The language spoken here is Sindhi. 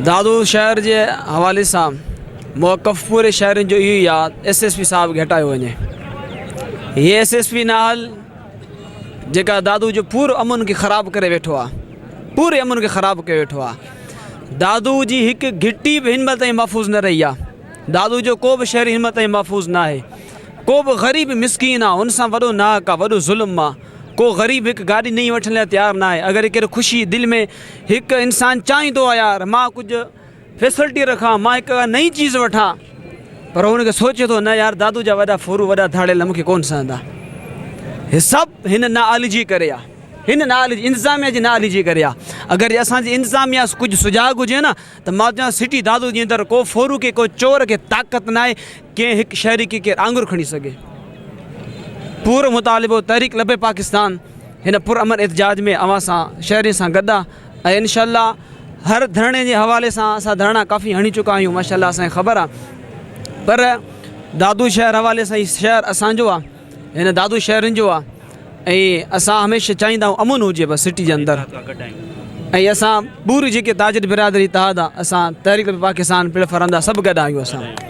دادو شهر جي حوالي سان موقف پوري شهرين جو اهو ئي آ ايس ايس پي صاحب کي هٽايو وڃي. هي ايس ايس پي نااهل جيڪا دادو جو پورو امن کي خراب ڪري ويٺو آ پوري امن کي خراب ڪيو ويٺو آ. دادو جي هڪ گهٽي به هن مهل تائين محفوظ نه رهي آ. دادو جو ڪو به شهري هن مهل تائين محفوظ ناهي. ڪو به غريب مسڪين آ ان سان وڏو ناحق آ وڏو ظلم آ. ڪو غريب هڪ گاڏي نئين وٺڻ لاء تيار ناهي اگر ڪير خوشي دل ۾ هڪ انسان چاهيندو آ يار مان ڪجهه فيسلٽي رکان مان هڪ نئين چيز وٺان پر هن کي سوچي ٿو نه يار دادو جا وڏا ڦورو وڏا ڌاڙيل مونکي ڪون سهندا هي سڀ هن نااهلي جي ڪري آ هن نااهلي جي انتظاميا جي نااهلي جي ڪري آ اگر اسان جي انتظاميا ڪجهه سجاڳ هجي نه ته مان چوان سٽي دادو جي اندر ڪو ڦورو کي ڪو چور کي طاقت ناهي ڪنهن هڪ شهري کي ڪير آڱر کڻي سگهي. پورو مطالبو تحريڪ لبيڪ پاڪستان هن پر امن احتجاج ۾ اوهان سان شهرين سان گڏ آ ۽ انشاء الله هر ڌرڻي جي حوالي سان اسان ڌرڻا ڪافي هڻي چڪا آهيون ماشاء الله اسان کي خبر آ پر دادو شهر حوالي سان هي شهر اسان جو آ هن دادو شهرين جو آ ۽ اسان هميشه چاهيندا آهيون امن هجي بس سٽي جي اندر ۽ اسان پوري جيڪي تاجر برادري اتحاد آ اسان تحريڪ لبيڪ پاڪستان پڻ فرندا سڀ گڏ آهيون اسان.